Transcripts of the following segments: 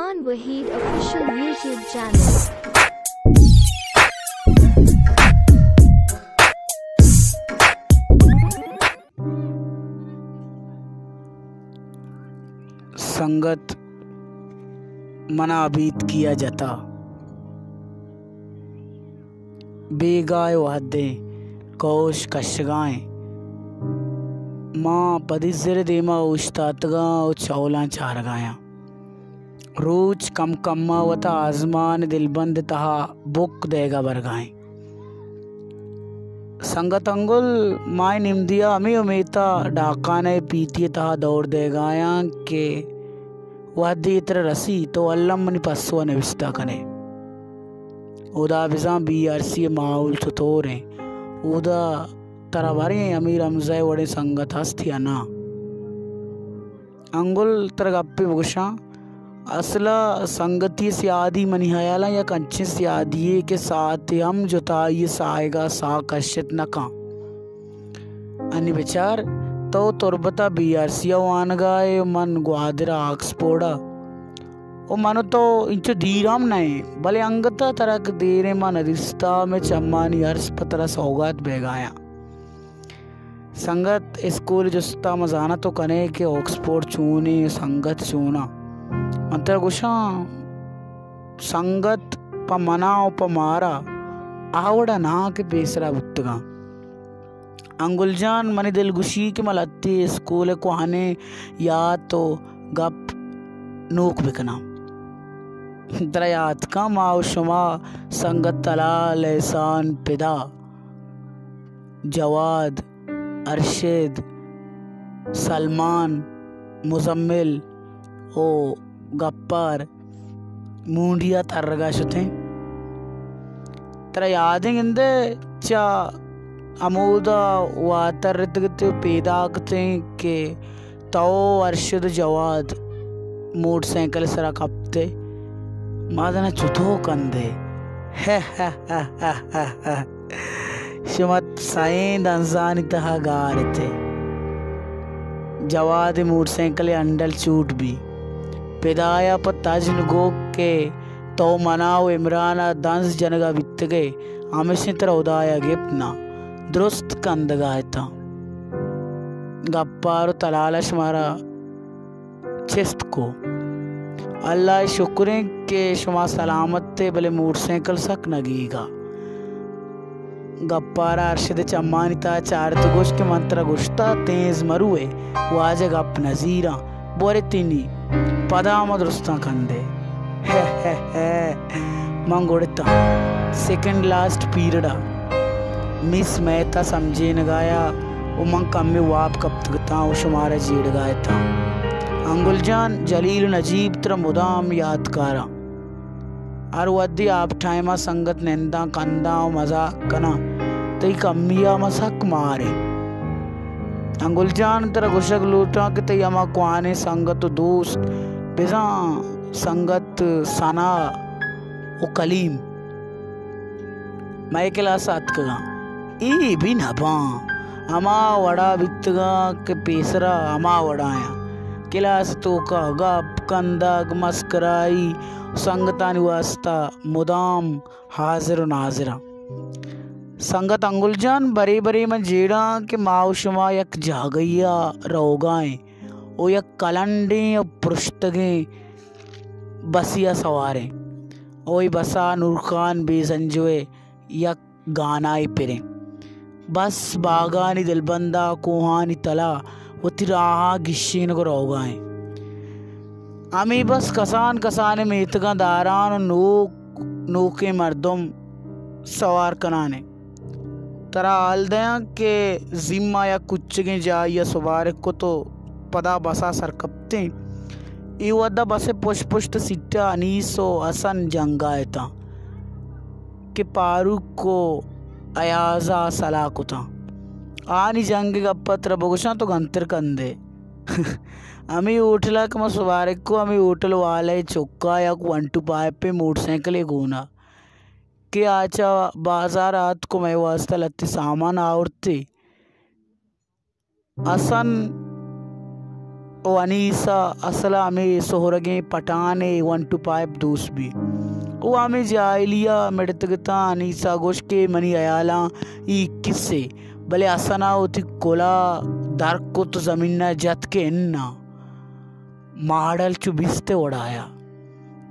Khan Waheed official YouTube channel. سنگت منا ابیتکی ءَ جتا۔ بیگاہ ءِ وھدیں کئوش کشگا ایں۔ ما پدی زر ءِ دیما اوشتاتگاں ءُ چولاں چارگایاں۔ روچ کم کم ءَ وتا آزمان ءِ دلبند ءِ تہا بک دئیگا برگا ایں۔ سنگت انگل، ما اے نمدی ءَ ہمے امیت ءَ ڈاکانہ ءِ پیتی ءِ تہا دور دئیگایاں کہ وھدے ترا رسی تو الم منی پسو ءَ نبشتہ کنے۔ اودا بزاں بی آر سی ءِ ماحول چتور ایں؟ اودا ترا بریں امیر حمزہ ءِ وڑیں سنگت ہست یا ناں؟ انگل، ترا گپے بگوشاں، اصل ءَ سنگتی ءِ سیادی منی ہیالاں یک انچیں سیادی یے کہ ساعتے ہم جتائی ءِ ساہگ ءَ ساہ کشت نہ کن۔ انی بچار، تو تربت ءَ بی آر سی ءَ وانگا ئے ءُ من گوادر ءَ آکسفورڈ ءَ، ءُ من ءُ تو انچو دیر ہم نہ ایں، بلے انگت ءَ ترا کہ دیریں ما نہ دیستا، مئے چمانی ارس پہ ترا سوگات بیگایاں۔ سنگت، اسکول ءِ جست ءَ من زاناں تو کنئے کہ آکسفورڈ چونیں، سنگت چوناں۔ من ترا گوشاں، سنگت پہ منا ءُ پہ مارا آ وڑا ناں کہ پیسرا بوتگاں۔ انگل جان، منی دلگوشی کہ من لھتے اسکول ءِ کوھنیں یات ءُ گپ نوک بکناں۔ ترا یات کن ما ءُ شما سنگت تلال، احسان، پدا جواد، ارشد، سلمان، مزمل ءُ گپار مونڈی ءَ ترگ ءَ شتیں۔ ترا یاد ایں گندئے چہ ہمودا واترتگ ات ءُ پیداک اتیں کہ تو، ارشد ءُ جواد موٹر سائیکل ءِ سرا کپت ئے۔ ما زاناں چتو کندئے۔ شما سئیں دنزانی تہا گار ات ئے۔ جواد ءِ موٹر سائیکل ءِ ہینڈل چوٹ بی۔ پدایا پہ تجن گوک کہ تو منا ءُ عمران ءَ دنز جنگا بیتگ ئے، ہمیشیں ترا ہدایا گپت ناں، درست کندگا اتاں۔ گپار ءُ تلال ءَ شمارا چست کو۔ اللہ ءِ شکر ایں کہ شما سلامت ئے، بلے موٹر سائیکل سک نگیگا۔ گپار ءَ ارشد ءِ چمانی تہا چارت ءُ گوشت کہ من ترا گوشتا تیز مروئے، واجہ گپ نزیراں، بورے تنی پدا ما درستاں کندے۔ ہے ہے ہے، من گڑتاں سیکنڈ لاسٹ پیریڈ ءَ مس مہتا سمجھینگایا ءُ من کمے واب کپتگتاں ءُ شمارا جیڑگا اتاں۔ انگل جان، جلیل ءُ نجیب ترا مدام یاتکاراں۔ ہر وھدے ہاف ٹائم ءَ سنگت ننداں، کنداں ءُ مزاک کناں۔ تئی کمی ءَ ما سک ماریں۔ انگل جان، ترا گوشگ لوٹاں کہ تئی ہما کوھنیں سنگت ءُ دوست، بزاں سنگت ثنا ءُ کلیم مئے کلاس ءَ اتکگاں۔ اے بھی نہ باں، ہما وڑا بیتگاں کہ پیسرا ہما وڑایاں۔ کلاس ءِ توکا گپ، کندگ، مسکرائی، سنگتانی واسطہ مدام حاضر ءُ ناظراں۔ سنگت انگل جان، برے برے من جیڑاں کہ ما ءُ شما یک جاگہے ءَ روگا ایں ءُ یک کلنڈیں ءُ پرشتگیں بسے ءَ سواریں ءُ اے بس ءَ نورخان بے سنجو ءِ یک گانائے پریں۔ بس باگانی دلبندا، کوہانی تلا وتی راہا گیشینگ ءُ روگا ایں۔ ہمے بس کسان کسانیں میتگاں داران ءُ نوک نوکیں مردم سوار کنان ایں۔ ترا حال دیاں کہ زیما یک کچگیں جاہے ءَ سبارگ کت ءُ پدا بسا سر کپتیں۔ اے وھدا بس ءِ پشت پشت سیٹا انیس ءُ حسن جنگا اتاں کہ فاروق ءُ ایازا سلاہ کتاں۔ آنی جنگ ءِ گپا ترا بگوشاں تو گنتر کندے۔ ہمے ہوٹلا کہ ما سبارگ کو، ہمے ہوٹل والا ءِ چکا یک ون ٹو فائیو پہ موٹر سائیکلے گونا کہ آ چہ بازار آتک ءُ مئے واسطہ لہتے سامان آورتے۔ حسن او انیسہ اصل ءَ ہمے سہرگیں پٹھانے ون ٹو فائیو دوست بی۔ او ہمے جاہلی ءَ مڑتگ اتاں۔ انیسہ گوشت کہ منی ہیالاں اے اکیسے، بلے حسن ءَ وتی کلاہ در کت، زمین ءَ جت کہ اناں، ماڈل چو بیست ءِ وڑ ءَ آیا۔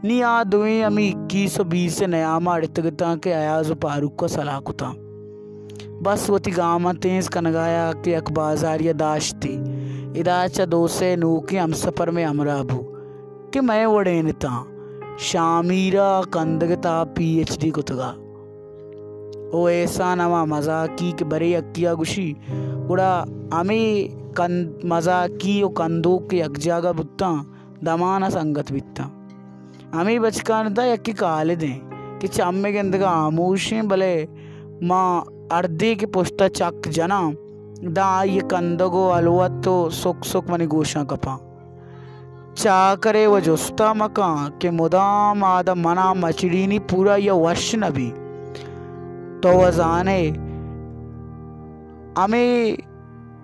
نی آ دوئیں ہمے اکیس ءُ بیس ءِ نیام ءَ اڑتگ اتاں کہ ایاز ءُ فاروق ءَ سلاہ کتاں۔ بس وتی گاماں تیز کنگ ءَ آیا کہ یک بازارے ءَ داشتی۔ ادا چہ دو سے نوکیں ہمسفر مئے ہمراہ بو کہ مئے وڑین اتاں، شامیرا کندگ ءِ تہا پی ایچ ڈی کتگ ءَ۔ او احسان ہما مزاکی کہ برے یکے ءَ گوشی، گڑا ہمے کند-، مزاکی ءُ کندوک کہ یک جاگہ بوتاں، دمان ءَ سنگت بیتاں۔ ہمے بچکانی تہا یکے خالد ایں کہ چمے گندگ ءَ ہاموش ایں، بلے ما ہردے کہ پشت ءَ چک جناں، داں آئی ءِ کندگ ءُ ہلوت ءُ سک سک منی گوشاں کپاں۔ چاکرے و جستا مکن کہ مدام آ داں منا مچڑینی، پورا یا وش نبی۔ تو و زانے ہمے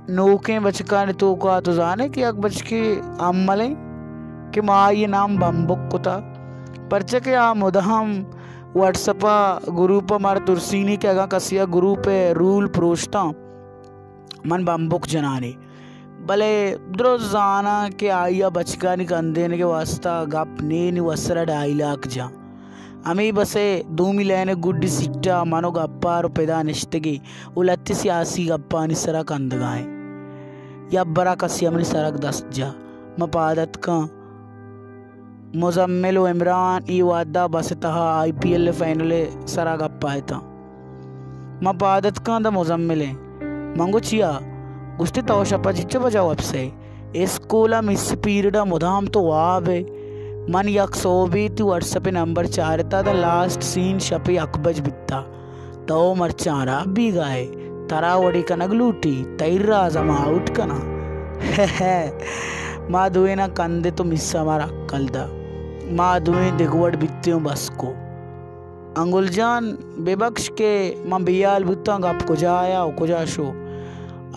نوکیں بچکانی توکا تو زانے کہ یک بچکے امل ایں کہ ما آئی نام بمبک کتا، پرچہ کہ آ مدام واٹس اپ ءَ گروپ ءَ مارا ترسینی کہ اگاں کسے ءَ گروپ ءِ رول پروشتاں من بمبک جنانی۔ بلے درست زاناں کہ آئی ءَ بچکانی کندینگ ءِ واستا گپ نی نی وسرا ڈائیلاگ جاں۔ ہمے بس ءِ دومی لین ءِ گڈی سیٹ ءَ من و گپار و پدا نشتگیں و لھتے سیاسی گپانی سرا کندگا ایں۔ یبرا کسے ءَ منی سرگ دست جا۔ من پاد اتکاں۔ مزمل و عمران اے وھدا بس ءِ تہا آئی پی ایل ءِ فائنل ءِ سرا گپ ءَ اتاں۔ من پاد اتکاں داں مزمل ایں۔ من گو چیا؟ گوشتی تو شپ ءَ چنچو بجا وپسئے؟ اسکول ءَ مس پیریڈ ءَ مدام تو واب ئے۔ من یک سہبے تئی واٹس اپ ءِ نمبر چارتا داں لاسٹ سین شپ ءِ یک بج بیتا۔ تو مرچاں ہراب بیگا ئے، ترا وڑے کنگ لوٹی، تئی راز ءَ ما آؤٹ کناں۔ ما دوئیناں کندت و مس ءَ مارا ہکل دا۔ ما دوئیں دگہ وڑ بیتیں و بس کو۔ انگل جان، ببکش کہ من بے ہیال بوتاں گپ کجا آیا و کجا شو۔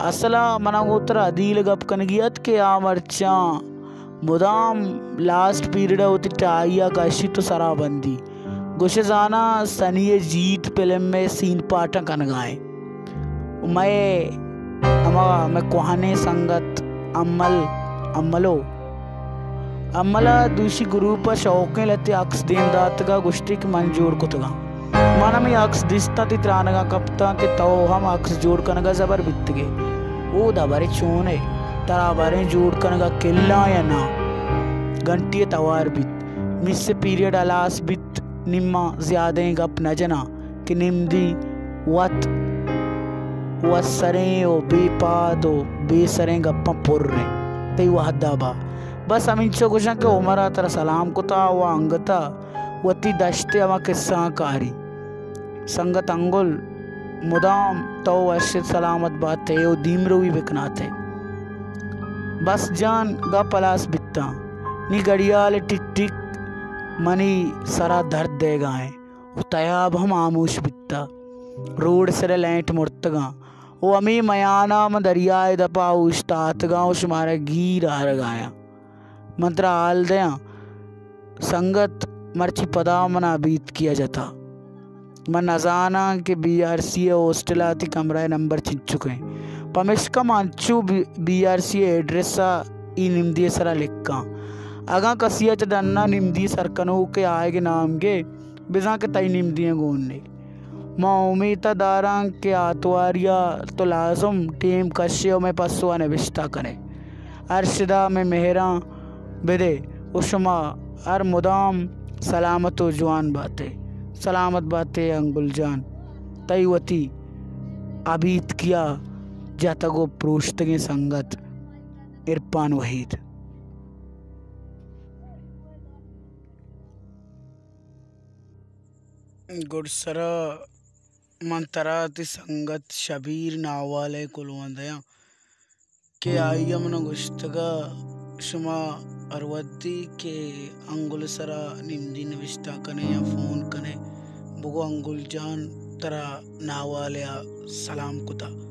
اصل ءَ منا گوں ترا ادیل گپ کنگی ات کہ آ مرچاں مدام لاسٹ پیریڈ ءَ وتی ٹائی ءَ کشیت و سرا بندی۔ گوشے زاناں سنی ءِ جیت فلم ءِ سین پاٹاں کنگا ایں۔ و مئے ہما مئے کوہنیں سنگت امل، املو، امل ءَ دوشی گروپ ءَ شوقیں لھتے عکس دیم داتگ ءُ گوشتی کہ من جوڑ کتگاں۔ من ہمے عکس دیستاں، تئی ترانگاں کپتاں کہ تو ہم عکس جوڑ کنگ ءَ زبر بیتگ ئے۔ اودا برے چون ئے؟ ترا باریں جوڑ کنگ ءَ کلاں یا ناں؟ گھنٹی ءَ توار بیت۔ مس ءِ پیریڈ ہلاس بیت، نی ما زیادہیں گپ نہ جناں کہ نمدی وت وت سریں ءُ بے پاد ءُ بے سریں گپاں پر ایں۔ تئی وھد ءَ با۔ بس ہمینچو گوشاں کہ عمر ءَ ترا سلام کتا ءُ انگت ءَ وتی دشت ءِ ہما کسہاں کاری۔ سنگت انگل، مدام تو وش ات، سلامت بات ئے ءُ دیمروی بکنات ئے۔ بس جان، گپ ہلاس بیتاں۔ نی گڑیال ءِ ٹک ٹک منی سرا درد دئیگا ایں ءُ تیاب ہم ہاموش بیتا۔ روڈ سر ءِ لائٹ مرتگاں ءُ ہمے میان ءَ من دریا ءِ دپ ءَ اوشتاتگاں ءُ شمارا گیر آرگ ءَ آیاں۔ من ترا حال دیاں سنگت، مرچی پدا من ءَ بیتکی ءَ جتا۔ من نزاناں کہ بی آر سی ءِ ہاسٹل ءَ تئی کمرہ ءِ نمبر چنچک ایں، پمیشکا من انچو بی، بی آر سی ءِ ایڈریس ءَ اے نمدی ءِ سرا لکھاں۔ اگاں کسے ءَ چہ ڈن ءَ نمدی ءِ سرکنوک ءِ آیگ ءِ نام گے، بزاں کہ تئی نمدی ءَ گون ئے۔ ما امیت ءَ داراں کہ آتواری ءَ تو لازم ٹیم کش ئے ءُ مئے پسو ءَ نبشتہ کن ئے۔ ارشد ءَ مئے مہراں بدئے ءُ شما ہر مدام سلامت ءُ جوان بات ئے۔ سلامت بات ئے انگل جان، تئی وتی ابیتکی ءَ جتگ ءُ پروشتگیں سنگت عرفان وحید۔ گڈسرا من ترا تئی سنگت شبیر ناوال ءِ کلوہ دیاں کہ آئی ءَ من ءَ گوشتگ ءَ شما ہر وھدے کہ انگل ءِ سرا نمدی نبشتہ کن ئے یا فون کن ئے، بگو انگل جان ترا ناوال ءَ سلام کتا۔